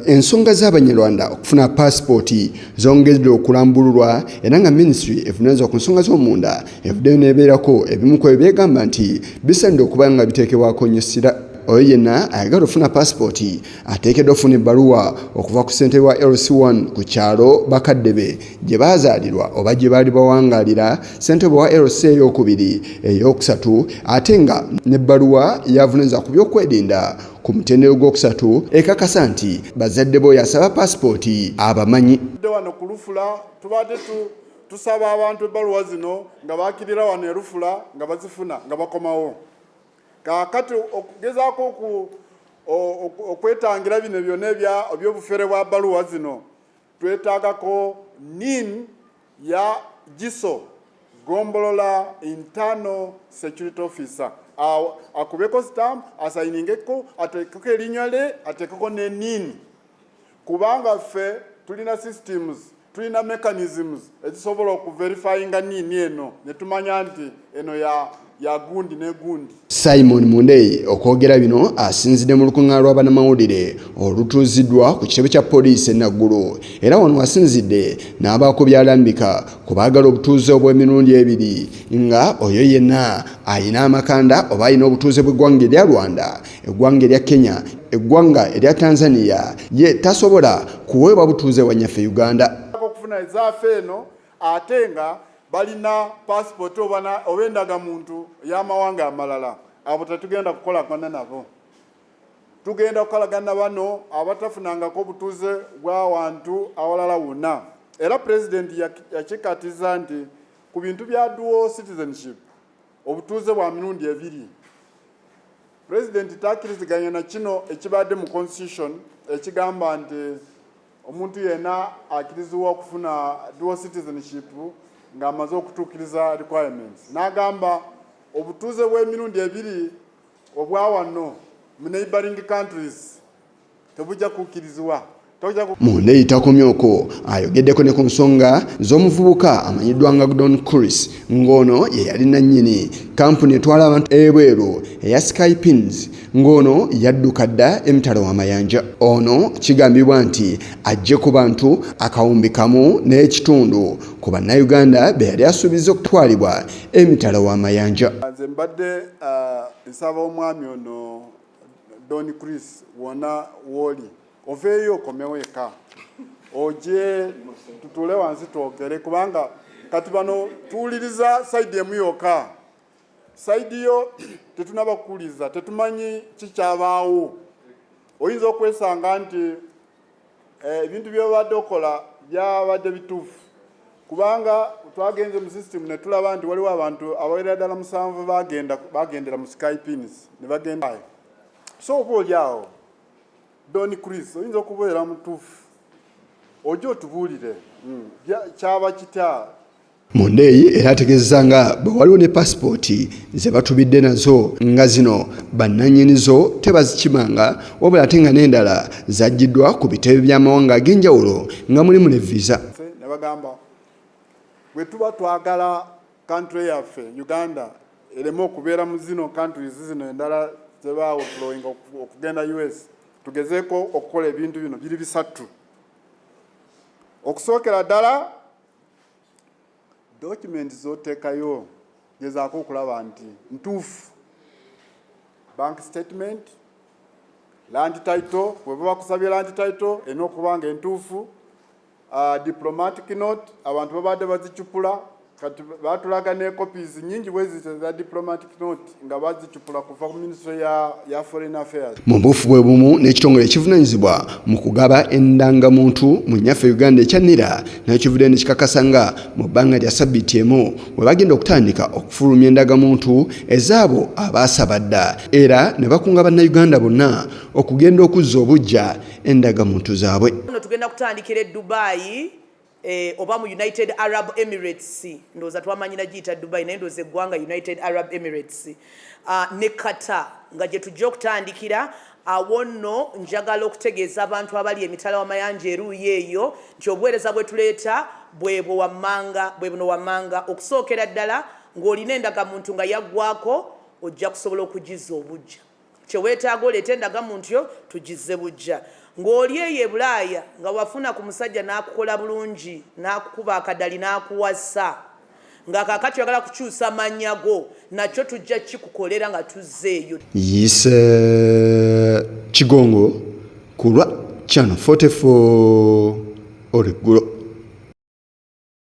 Ensonga z'Abanyarwanda okufuna paasipooti zongedde okulambululwa era nga minisitule evunaanyizibwa ku nsonga z'omunda evuddeyo n'ebeerako ebimu ku ebyo byegamba nti bisaanidde okuba nga biteekebwako nnyo essira. Oyo yenna ayagala okufuna paasipooti ateekeddwa okufuna ebbaluwa okuva ku ssentebe wa LC1 ku kyalo bakadde be gye baazaalirwa oba gye baali bawangaalira, ssentebe wa LC ey'okubiri, ey'okusatu ate nga n'ebbaluwa y'avunaanyizibwa ku by'okwerinda ku mutendera ogwokusatu ekakasa nti bazadde b'oyo asaba paasipooti abamanyi. Wano ku Lufula tubadde tusaba abantu ebbaluwa zino nga bakirira wano e Lufula nga bazifuna nga bakomawo. Kaakati okugezaako okwetangira bino byonna eby'obufere bwa bbaluwa zino, twetaagako NIN ya GISO, Gombolola Internal Security Officer, akubeko stamp, asayiningeko, ateekeko erinnya lye, ateekeko ne NIN, kubanga ffe tulina systems, tulina mechanisms ezisobola okuverifyinga NIN eno ne tumanya nti eno ya gundi ne gundi. Simon Mundeyi okwogera bino asinzidde mu lukuŋŋaana lwa bannamawulire olutuuziddwa ku kitebe kya poliisi e Naggulu, era wano asinzidde n'abaako by'alambika ku baagala obutuuze obw'emirundi ebiri, nga oyo yenna alina amakanda oba alina obutuuze bw'eggwanga erya Rwanda, eggwanga erya Kenya, eggwanga erya Tanzania, ye tasobola kuweebwa butuuze bwa nnyaffe Uganda. Okufuna ezaafe eno ate nga balina passport oba endagamuntu y'amawanga amalala, abo tetugenda kukolagana nabo. Tugenda kukolagana bano abatafunangako obutuuze bw'awantu awalala wonna. Era pulezidenti yakikatiza nti ku bintu bya dual citizenship, obutuuze bwa mirundi ebiri, pulezidenti takkiriziganya na kino ekibadde mu constitution ekigamba nti omuntu yenna akkirizibwa okufuna dual citizenship ng'amaze okutuukiriza requirements. N'agamba obutuuze bw'emirundi ebiri obwa wano mu neighboring countries tebujja kukkirizibwa. Mundeyi takomye okwo, ayogeddeko ne ku nsonga z'omuvubuka amanyiddwa nga Don Chris, ng'ono ye yali nannyini kampuni etwala abantu ebweru eya Skypins, ng'ono yadduka dda emitala w'amayanja. Ono kigambibwa nti aggye ku bantu 500,000 ku bannayuganda be yali asuubiza okutwalibwa emitala w'amayanja. Nze mbadde nsaba omwami ono Don Chris, wona wooli, oveeyo okomewo eka, oje tutuule wansi twogere, kubanga kati bano tuwuliriza side emu yokka. Side yo tetunaba kuwuliriza, tetumanyi kikyabaawo. Oyinza okwesanga nti ebintu byobadde okola byabadde bituufu, kubanga twagenze mu system ne tulaba nti waliwo abantu abawerera ddala 7 bagendera mu Skypins ne bagenda. So oba oli awo Don Chris, oyinza okubeera mutuufu, ojja otubuulire kyaba kitya. Mundeyi era ategeezezza nga bwe waliwo ne paasipooti ze batubidde nazo, nga zino bannannyinizo tebazikimanga, wabula ate nga n'endala zaggiddwa ku bitebe by'amawanga ag'enjawulo nga mulimu ne visa. Ne bagamba bwe tuba twagala country yaffe Uganda ereme okubeera mu zino countries zino endala zebawutlowinga okugenda US, tugezeeko okukola ebintu bino biri bisatu. Okusookera ddala, document z'oteekayo gezaako okulaba nti ntuufu: bank statement, land title, bwe baba bakusabye land title erina okuba nga entuufu, diplomatic note. Abantu babadde bazicupula, kati batulaga ne copies nyingi bwezito za diplomatic note nga bazicupula kuva ku ministry ya foreign affairs. Mu buufu bwe bumu, n'ekitongole ekivunaanyizibwa mu kugaba endangamuntu mu nnyaffe Uganda ekya NIRA nakyo kivuddeyo ne kikakasa nga mu bbanga lya sabbiiti emu we bagenda okutandika okufulumya endagamuntu ezaabo abaasaba dda, era ne bakunga bannayuganda bonna okugenda okuzza obuggya endagamuntu zaabwe. Tugenda kutandikira e Dubai oba mu United Arab Emirates. Ndowooza twamanyira giyita Dubai, naye ndowooza eggwanga United Arab Emirates ne Qatar nga gye tujja okutandikira. Awo nno njagala okutegeeza abantu abali emitala w'amayanja eruuyi eyo nti obuweereza bwe tuleeta bwebwo wammanga, bwe buno wammanga. Okusookera ddala, ng'olina endagamuntu nga yaggwako, ojja kusobola okugiza obujja. Kyeweetaaga oleete endagamuntu yo tugizze bujja. Ng'oli eyo e Bulaaya nga wafuna ku musajja n'akukola bulungi, n'akukuba akadali, n'akuwasa, nga kaakati oyagala kukyusa mannya go, nakyo tujja kikukolera nga tuzzeeyo. Yise Kigongo ku lwa Channel 44 olweggulo.